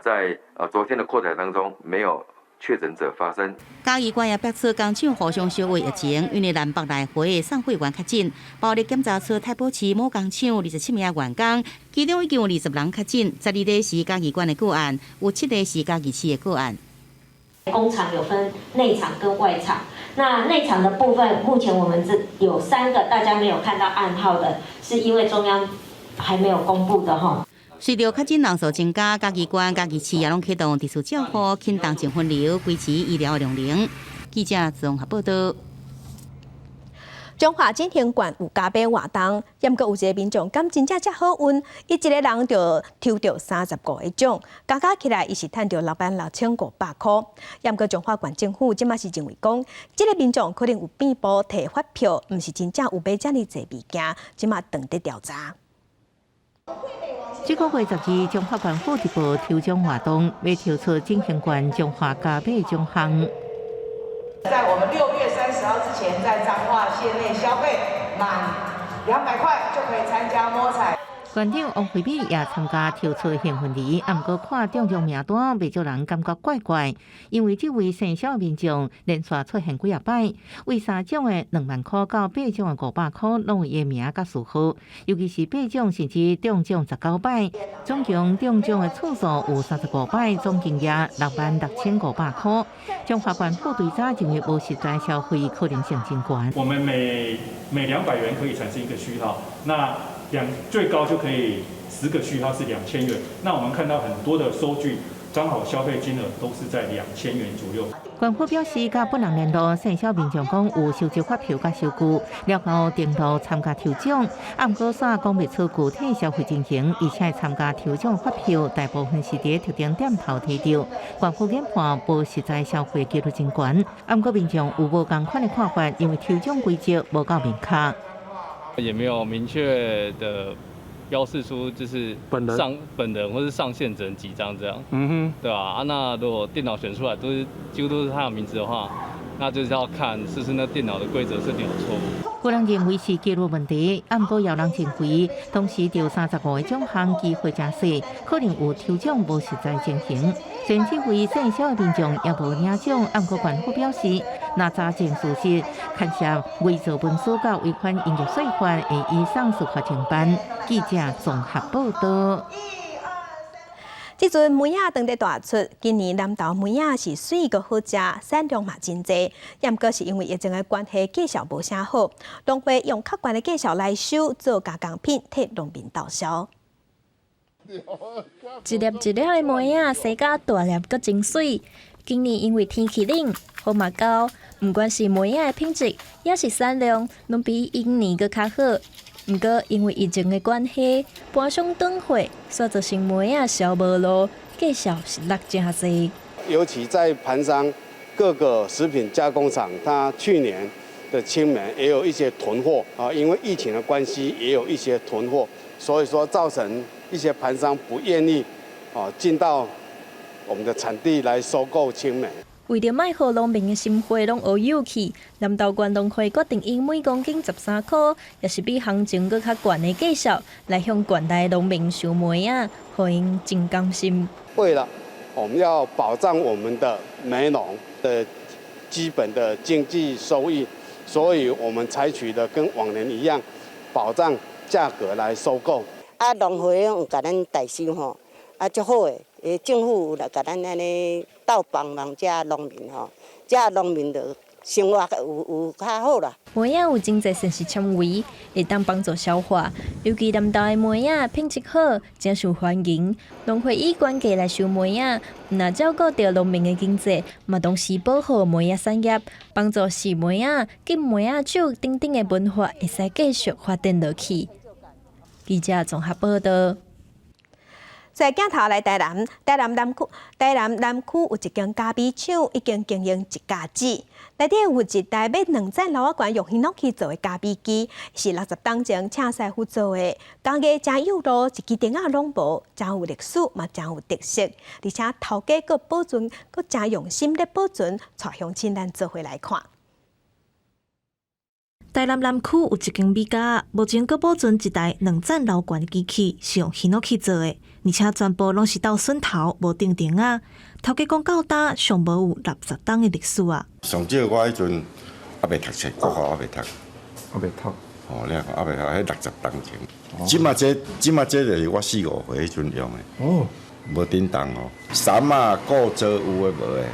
在昨天的擴採當中沒有確診者發生。嘉義縣也逼出工廠互相相話疫情，因為南北來回送貨員確診，暴力檢查出太保市某工廠27名員工，其中已經有20人確診，12例是嘉義縣的個案，有7例是嘉義市的個案。工廠有分內場跟外場，那內場的部分，目前我們這有3個大家沒有看到暗號的，是因為中央還沒有公布的哈。隨著確診人數增加，嘉義縣、嘉義市也攏啟動特殊照護、輕重症分流、維持醫療的量能。記者綜合報道。彰化振興縣有加碼活動，毋過有一个民眾敢真正遮好運，伊一个人就抽著35個獎，加加起來伊是趁著66,500箍。毋過彰化縣政府這馬是認為講，這个民眾可能有變步提發票，毋是真正有買遮爾濟物件，這馬正佇調查。這个月12，彰化縣府直播抽獎活動，欲抽出振興縣彰化加碼獎項。在我們6月30號之前，在彰化縣內消費滿200塊就可以參加摸彩。縣長王惠美也參加抽出幸運兒，毋過看中獎名單，袂少人感覺怪怪，因為這位姓蕭的民眾連續出現幾仔擺，為3獎的2萬箍到8獎的500箍，攏有伊的名佮序號，尤其是8獎甚至中獎19擺，總共中獎的次數有35擺，總金額66,500箍。彰化縣府追查認為無實在消費可能性真懸。我們每200元可以產生一個序號，那最高就可以10個序號是2000元。那我們看到很多的收據，剛好消費金額都是在2000元左右。縣府表示，佮本人聯絡，姓蕭民眾講有收集發票佮收據，了後登錄參加抽獎，毋過煞講袂出具體消費情形，而且參加抽獎發票大部分是佇特定店頭提著。縣府研判無實在消費幾率真懸，毋過民眾有無仝款的看法，因為抽獎規則無夠明確。也沒有明確的標示出就是上本人或是上線者幾張這樣，對吧？啊，那如果電腦選出來都是幾乎都是他的名字的話，那就是要看是不是那電腦的規則設定有錯誤。有人認為是記錄問題，毋過有人認為同時著35個獎項機會誠細，可能有抽獎無實在情形。雖然這位姓蕭的民眾也無領獎，毋過縣府表示，若查證屬實，牽涉偽造文書佮違反營業稅法，會移送司法偵辦。記者綜合報道。這陣梅仔當咧大出，今年南投梅仔是媠閣好食，產量嘛真濟。毋過是因為疫情的關係，價數無啥好，農會用較懸的價數來收做加工品，替農民兜銷。一粒一粒的梅仔，生甲大粒，閣真媠。今年因為天氣冷，雨嘛厚，毋管是梅仔的品質，抑是產量，攏比往年閣較好。毋過因為疫情的關係，盤商斷貨，所以造成梅仔銷無路，價數是落誠濟。尤其在盤商各個食品加工廠，它去年的青梅也有一些囤貨啊，因為疫情的關係，也有一些囤貨，所以說造成一些盤商不願意啊進到我們的產地來收購青梅。為著莫予農民的心血攏烏有去，南投縣農會決定以每公斤13塊，也是比行情閣較懸的價數，來向縣內農民收梅仔，予𪜶真甘心。為了我們要保障我們的梅農的基本的經濟收益，所以我們採取的跟往年一樣，保障價格來收購。啊，農會有共咱代收吼，啊，足好的，政府有來共咱按呢鬥幫忙遮農民吼，遮農民就生活有較好啦。梅仔有真濟膳食纖維，會當幫助消化。尤其南投的梅仔品質好，誠受歡迎。農會以懸價來收梅仔，毋但照顧著農民的經濟，嘛同時保護梅仔產業，幫助試梅仔、敬梅仔酒等等的文化會使繼續發展落去。記者綜合報道。在鏡頭來台南，台南南區，台南南區有一間咖啡廠，已經經營一甲子。內底有一台欲兩層樓仔懸用ヒノキ做的咖啡機，是60冬前請師傅做的，工藝誠幼路，一支釘仔攏無，誠有歷史嘛，誠有特色。而且頭家閣保存，閣誠用心咧保存，帶鄉親咱做伙來看。台南南區有一間米家，目前閣保存一台兩層樓懸的機器，是用ヒノキ做的，而且全部攏是鬥筍頭，無釘釘仔。頭家講到今上無有60冬的歷史啊。上少我彼陣猶未讀冊，國校猶未讀，猶未讀。哦，你看猶未讀，彼60冬前。這馬這這馬這就是我四五歲彼陣用的。哦。無振動哦，杉仔、古早有的無的，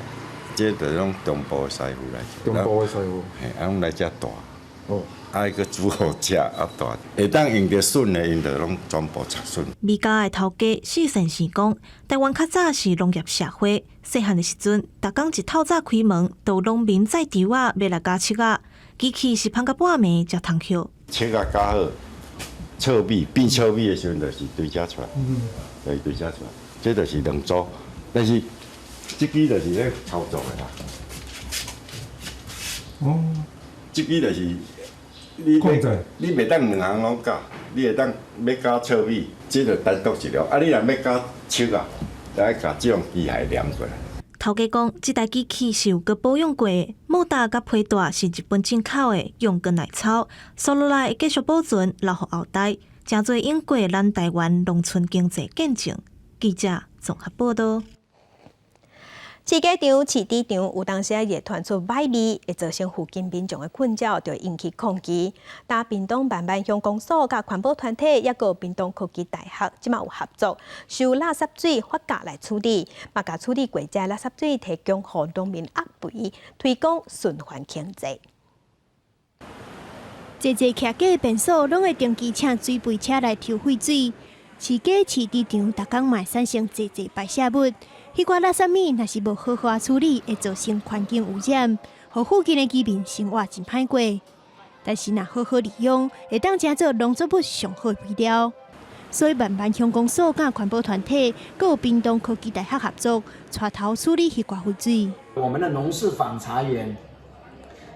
這就攏中部的師傅來做。中部的師傅。嘿，啊，攏來遮帶。哦。啊，閣煮予食啊帶，會當用著筍的，𪜶就攏全部插筍。米家的頭家施先生講，台灣較早是農業社會，細漢的時陣，逐工一透早開門，就有農民載稻仔欲來加粟仔，機器是芳到半暝才通歇。粟仔加好，糙米變糙米的時陣，就是對遮出來，就是對遮出來，這就是兩組，但是這支就是咧操作的啦。哦，這支就是。你你袂當兩項攏加，你會當欲加糙米，這就單獨一粒。啊，你若欲加粟仔，就愛共這種機械連過來。頭家講，這台機器是有閣保養過的，莫達佮皮帶是日本進口的，用閣耐操，紲落來會繼續保存，留予後代，誠濟用過咱台灣農村經濟見證。記者綜合報道。飼雞場、飼豬場有當時會傳出歹味，會造成附近民眾的困擾，就會引起抗議。但屏東萬巒鄉公所佮環保團體，抑閣屏東科技大學，這馬有合作，收垃圾水發酵來處理，嘛共處理過這垃圾水提供予農民掖肥，推廣循環經濟。濟濟徛家便所，攏會定期請水肥車來抽廢水。飼雞飼豬場，逐工嘛會產生濟濟排泄物。彼寡垃圾物若是無好好處理，會造成環境污染，予附近的居民生活真歹過。但是若好好利用，會當成做農作物上好的肥料。所以萬巒鄉公所佮環保團體，閣有屏東科技大學合作，帶頭處理彼寡廢水。我們的農事訪查員，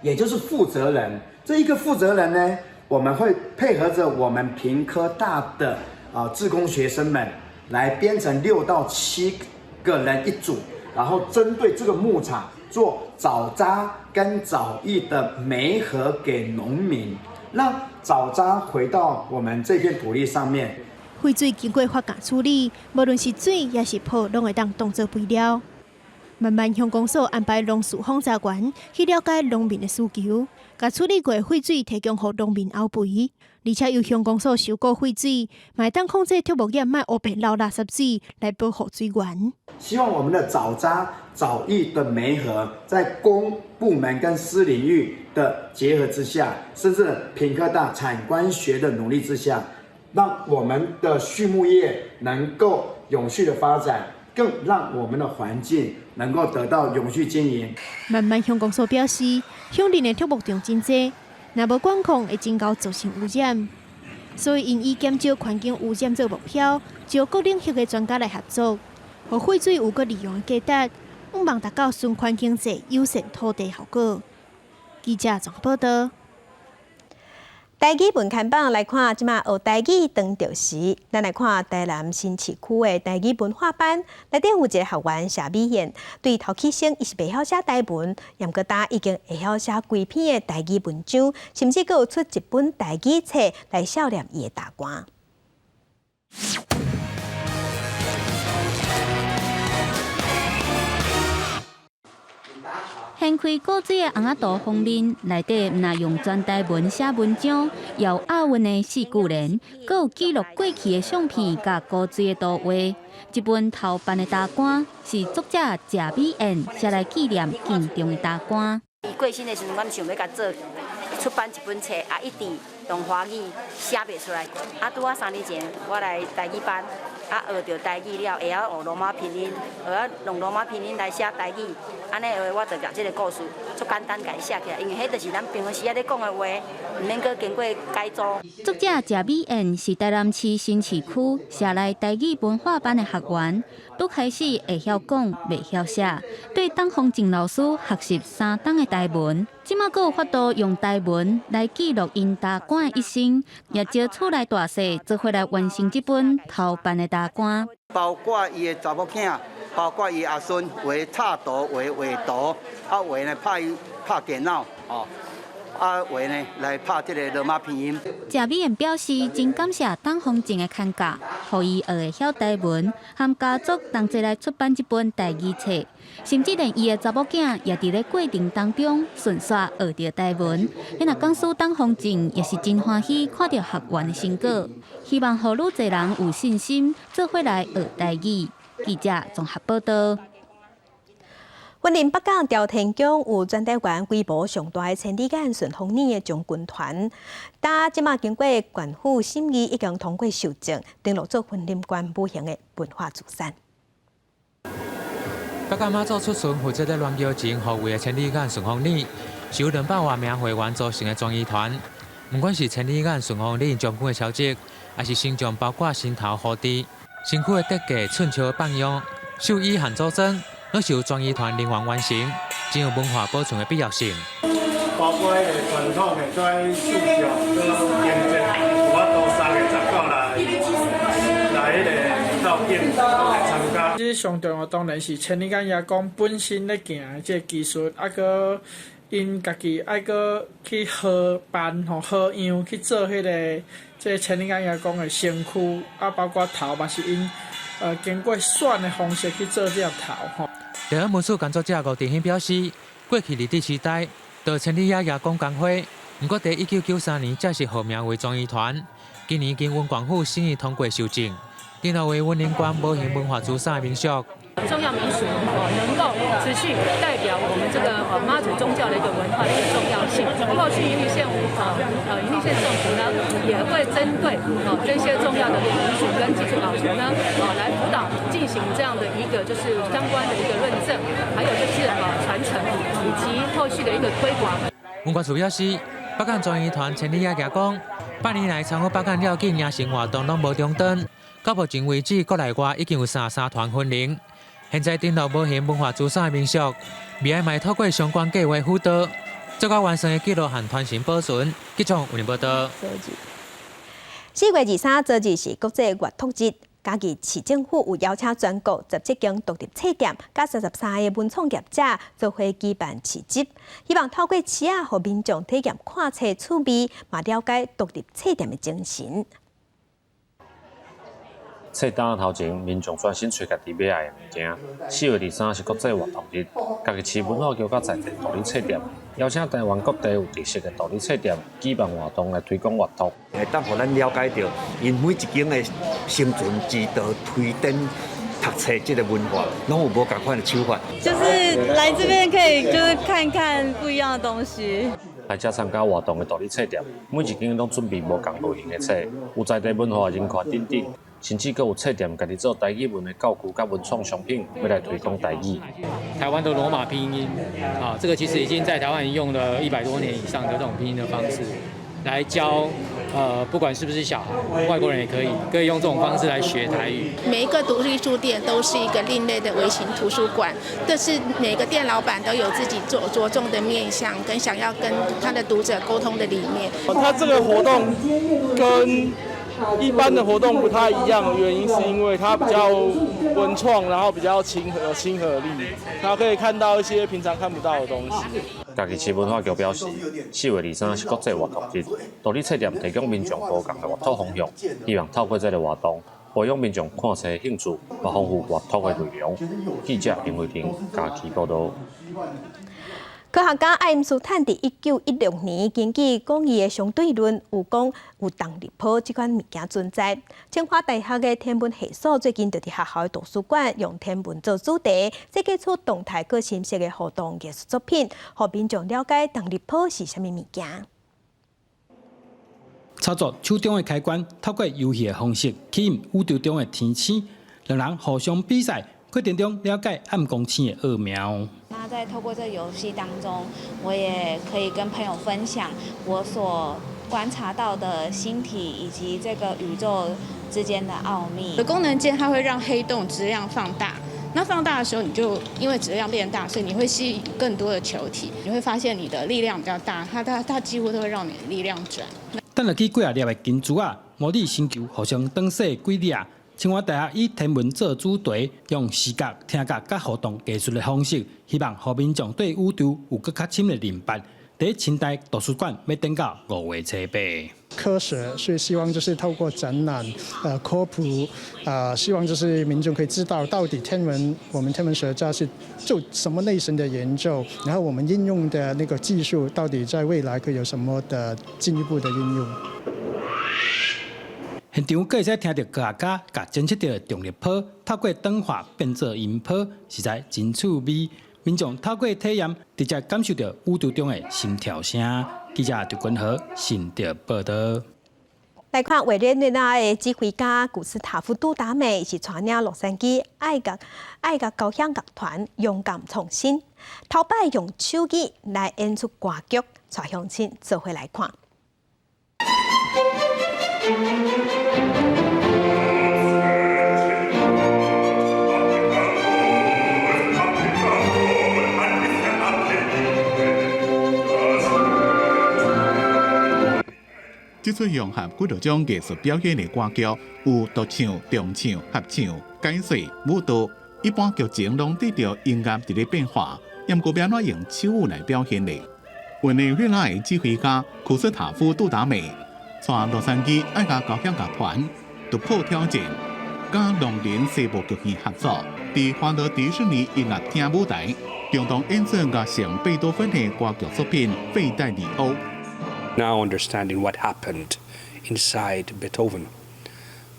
也就是負責人，這一個負責人呢，我們會配合着我們屏科大的啊志工學生們，來編成6到7個人一組，然後針對這個牧場做沼渣跟沼液的媒合給農民，讓沼渣回到我們這片土地上面。廢水經過發酵處理，無論是水抑是泡，攏會當當做肥料。萬巒鄉公所安排農事訪查員去了解農民的需求，共處理過廢水提供予農民漚肥，而且由鄉公所收購廢水，嘛會當控制畜牧業莫烏白漏垃圾水來保護水源。希望我們的沼渣沼液的媒合，在公部門跟私領域的結合之下，甚至屏科大產官學的努力之下，讓我們的畜牧業能夠永續的發展，更讓我們的環境能夠得到永續經營。慢慢鄉公所表示，鄉鎮的畜牧場真濟，若無管控會真𠢕造成污染，所以𪜶以減少環境污染做目標，招各領域的專家來合作，予廢水有閣利用的價值，向望達到循環經濟、友善土地效果。記者綜合報道。台語文刊榜來看，這馬學台語當著時，咱來看台南新市區的台語文化班，內底有一個學員謝美燕，對頭起生伊是袂曉寫台文，毋過今已經會曉寫規篇的台語文章，甚至閣有出一本台語冊來數念伊的大官。掀開古水的尪仔圖封面，內底毋但用全台文寫文章，也有押韻的四句聯，閣有記錄過去的相片佮古水的圖畫。這本頭版的大官是作者謝美燕寫來紀念敬重的大官。伊過身的時陣，阮想欲共做出版一本冊，啊，一直用華語寫袂出來。啊，拄仔3年前，我來台語班。啊，學著台語了，會曉學羅馬拼音，學曉用羅馬拼音來寫台語，按呢話我就共這個故事足簡單共伊寫起來，因為彼就是咱平常時仔咧講的話，毋免閣經過改組。作者謝美燕是台南市新市區社內台語文化班的學員，拄開始會曉講，袂曉寫，對董方靜老師學習3冬的台文，這馬閣有法度用台文來記錄𪜶大官的一生，也招厝內大細做伙來完成這本頭版的大官。包括伊的查某囝，包括伊阿孫，有的插圖，有的畫圖，啊，有的呢拍拍電腦，哦，啊，有的呢來拍這個羅馬拼音。謝美燕表示，真感謝董方靜的牽教，予伊學會曉台文，和家族同齊來出版這本台語冊，甚至連伊的查某囝也佇咧過程當中順紲學著台文。彼若講師董方靜也是真歡喜看著學員的成果，希望予愈濟人有信心做伙來學台語。記者綜合報道。雲林北港朝天宮有全台灣規模上大的千里眼順風耳的將軍團，但這馬經過縣府審議，已經通過授證，登錄做雲林縣無形的文化資產。北港媽祖出巡負責咧鸞轎前護衛的千里眼順風耳，是由200外名會員組成的專藝團。不管是千里眼順風耳將軍的消息，還是形象包括身頭護肢、身軀的設計、寸尺的放樣、獸醫和組裝，攏是由專藝團人員完成，真有文化保存的必要性。包括彼個傳統的這繡腳、佮編織，有法度3月19來彼個到店來參加。這上重要當然是千里眼爺公本身咧行的這個技術，啊，閣𪜶家己愛閣去學扮吼學樣去做彼個這千里眼爺公的身軀，啊，包括頭嘛是𪜶經過選的方式去做這個頭吼。台灣文史工作者吳定興表示，過去日治時代，就千里眼爺公工會，毋過佇1993年正式號名為專藝團。今年經雲縣府審議通過授證，登錄為雲林縣無形文化資產的民俗。重要民俗哦，能夠持續代表我們這個媽祖宗教的一個文化的一個重要性。後續雲林縣雲林縣政府呢，也會針對這些重要的民俗跟技術保存呢，來輔導進行這樣的一個就是相關的一個論證，還有就是傳承以及後續的一個推廣。文管處表示，北港專藝團千里眼爺公，8年來參與北港廖境迎神活動攏無中斷，到目前為止，國內外已經有33團分靈。現在登錄無形文化資產的民俗，未來嘛會透過相關計劃輔導，做較完善的記錄和傳承保存。記者有報道。4月23昨日是國際閱讀日，嘉義市政府有邀請全國17間獨立冊店，佮33個文創業者做伙舉辦市集，希望透過市仔，予民眾體驗看冊趣味，嘛了解獨立冊店的精神。冊單頭前，民眾專心揣家己欲愛的物件。4月23是國際閱讀日，嘉義市文化局佮在地獨立冊店邀請台灣各地有特色的獨立冊店舉辦活動來推廣閱讀，會當予咱了解著，𪜶每一間的生存之道、推展讀冊這个文化，攏有無仝款的手法。就是來這邊可以就是看看不一樣的東西。來遮參加活動的獨立冊店，每一間攏準備無仝類型的冊，有在地文化人權等等，甚至閣有冊店家己做台語文的教具佮文創商品，欲來推廣台語。台灣的羅馬拼音啊，這個其實已經在台灣用了100多年以上的這種拼音的方式，來教，不管是不是小孩，外國人也可以，可以用這種方式來學台語。每一個獨立書店都是一個另類的微型圖書館，但是每個店老闆都有自己着着重的面向，跟想要跟他的讀者溝通的理念。他這個活動跟一般的活動不太一樣，原因是因為它比較文創，然後比較親和，有親和力，然後可以看到一些平常看不到的東西。嘉義市文化局表示，4月23是國際閱讀日，獨立冊店提供民眾無仝的閱讀方向，希望透過這个活動，培養民眾看冊興趣，嘛豐富閱讀的內容。記者林慧婷嘉義報導。科學家愛因斯坦佇1916年根據廣義的相對論，有講有重力波這款物件存在。清華大學的天文系所最近就佇學校的圖書館用天文做主題，設計出動態閣深色的互動藝術作品，予民眾了解重力波是啥物物件。操作手中的開關，透過遊戲的方式吸引宇宙中的天星，兩人互相比賽，過程中了解暗光星的奧妙。那在透過這個遊戲當中，我也可以跟朋友分享我所觀察到的星體以及這個宇宙之間的奧秘。功能鍵它會讓黑洞質量放大，那放大的時候，你就因為質量變大，所以你會吸引更多的球體，你會發現你的力量比較大，它幾乎都會讓你的力量轉。等落去幾仔粒的金珠仔，模擬星球互相轉勢幾粒。清華大學以天文做主題，用視覺、聽覺佮互動藝術的方式，希望予民眾對宇宙有閣較深的認識。佇清大圖書館欲等到5月初8。科學，所以希望就是透過展覽、科普，希望就是民眾可以知道到底天文，我們天文學家是做什麼類型的研究，然後我們應用的那個技術到底在未來可以有什麼的進一步的應用。現場閣會使聽著科學家共偵測著重力波，透過轉化變做音波，實在真趣味。民眾透過體驗，直接感受著宇宙中的心跳聲。記者劉君和新竹報導。來看委內瑞拉的指揮家古斯塔夫·杜達美是帶領洛杉磯愛樂交響樂團勇敢創新，頭擺用手語來演出歌劇，帶鄉親做伙來看。這齣融合幾多種藝術表演的歌劇，有獨唱、重唱、合唱、解說、舞蹈，一般劇情攏對著音樂佇咧變化，毋過欲按怎用手語來表現呢？委內瑞拉的指揮家庫斯塔夫·杜達美，帶洛杉磯愛樂交響樂團突破挑戰，佮農林西部劇院合作，佇歡樂迪士尼音樂廳舞台，共同演奏樂聖貝多芬的歌劇作品《費戴里歐》。 Now understanding what happened inside Beethoven,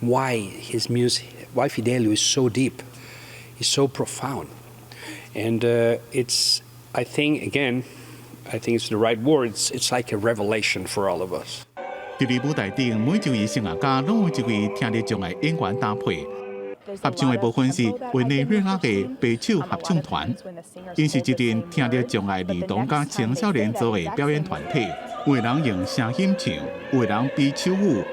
why his music, why Fidelio is so deep, is so profound, and it's, I think again, I think it's the right words. It's like a revelation for all of us. 佇咧舞台頂，每一位聲樂家攏有一位聽力障礙演員搭配。合唱的部分是委內瑞拉的白手合唱團，𪜶是一陣聽力障礙兒童佮青少年組的表演團體。有人用聲音唱，有人比手語。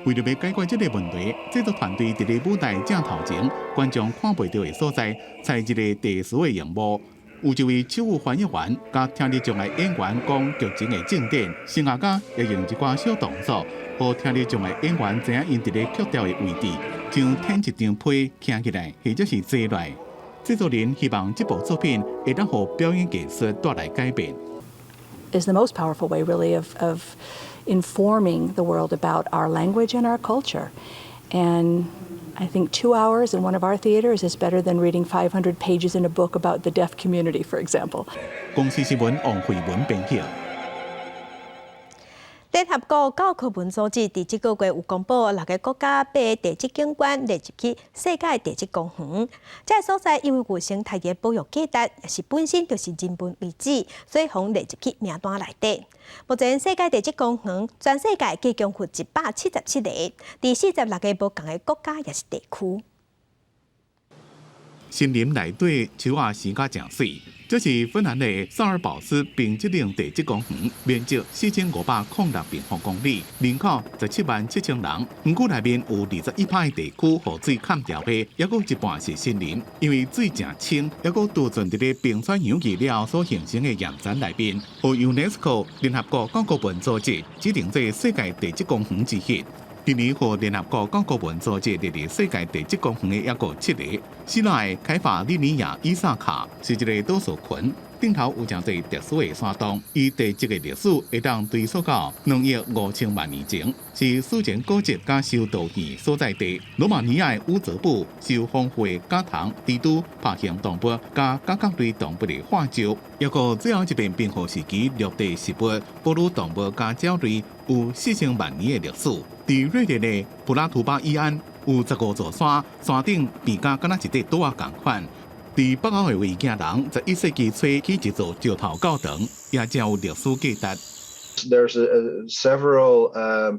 為著欲解決這个問題，製作團隊佇咧舞台正頭前，觀眾看袂著的所在，設一个特殊的螢幕。有一位手語翻譯員，佮聽力障礙演員講劇情的重點，聲樂家會用一寡小動作，予聽力障礙演員知影𪜶佇咧曲調的位置，像天一張被徛起來，或者是坐落來。製作人希望這部作品會當予表演藝術帶來改變。 Is the most powerful way, really, of Informing the world about our language and our culture. And I think 2 hours in one of our theaters is better than reading 500 pages in a book about the deaf community, for example. 公視新聞王慧文編譯。聯合國教科文組織佇這個月有公布六个國家八个地質景觀列入去世界地質公園。這个所在因為有生態的保育價值，也是本身就是人文遺址，所以予列入去名單內底。目前世界地質公園全世界計共有177個，佇46個無仝的國家抑是地區。森林內底樹仔生甲誠媠，這是芬蘭的薩爾堡斯冰質嶺地質公園，面積4506平方公里，人口17.7萬人。園區內面有21趴地區予水崁牢的，猶閣一半是森林，因為水誠清，猶閣貯存佇咧冰川溶去了所形成的岩層內面，予 UNESCO 聯合國教科文組織指定做世界地質公園之一。今年予聯合國教科文組織列入世界地質公園的猶閣七個。希臘的開法利尼亞伊薩卡是一個島嶼群，頂頭有誠濟特殊的山洞，伊地質的歷史會當追溯到2億5千萬年前，是史前古蹟佮修道院所在地。羅馬尼亞的烏澤布是有豐富的甲蟲、蜘蛛、爬行動物佮甲殼類動物的化石。猶閣最後一片冰河時期陸地植物、哺乳動物佮鳥類有4000萬年的歷史。佇瑞典的普拉圖巴伊安有15座山，山頂變甲敢若一塊島仔仝款。佇北歐的維京人，11世紀初起一座石頭教堂，也誠有歷史價值。 There's several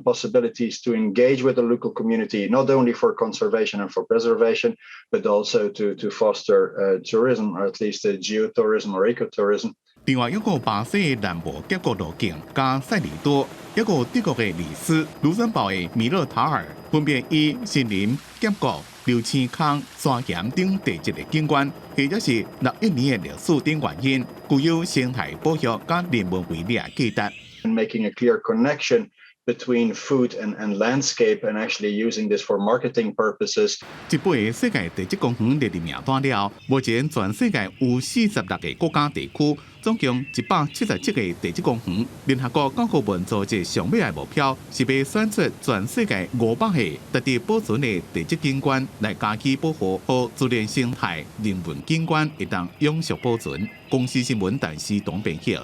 possibilities to engage with the local community, not only for conservation and for preservation, but also to foster tourism, or at least geotourism or ecotourism. 另外，猶閣巴西南部峽谷路徑佮塞利多，猶閣德國的里斯、盧森堡的米勒塔爾，分別以森林、峽谷、流星空、山岩等地質的景觀，或者是6億年的歷史等原因，具有生態保育佮人文遺跡的價值。 Making a clear connection between food and landscape and actually using this for marketing purposes. 這八个世界地質公園列入名單了，目前全世界有46個國家地區，總共177個地質公園。聯合國教科文組織上尾的目標是欲選出全世界500個值得保存的地質景觀來加以保護，予自然生態、人文景觀會當永續保存。公視新聞陳思東編譯。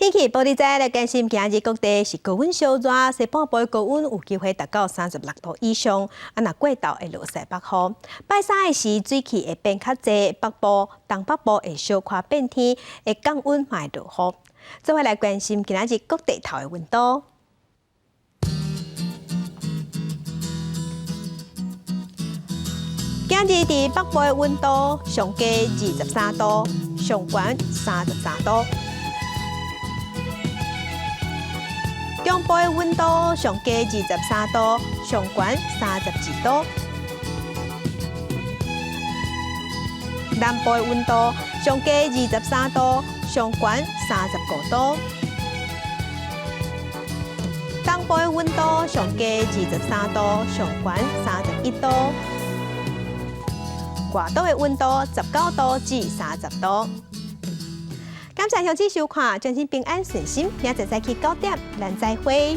天氣報你知來關心，今日各地是高溫燒熱，西半部的高溫有機會達到36度以上。啊，若過晝會落西北雨。拜三的時水汽會變較濟，北部、東北部會小可變天，會降溫嘛會落雨。做伙來關心今仔日各地頭的溫度。今日佇北部的溫度上低23度，上懸33度。中部的溫度上低23度，上懸32度。南部的溫度上低23度，上懸35度。東部的溫度上低23度，上懸31度。外島的溫度19度至30度。感謝鄉親收看，祝恁平安順心，明仔載早起9點，咱再會。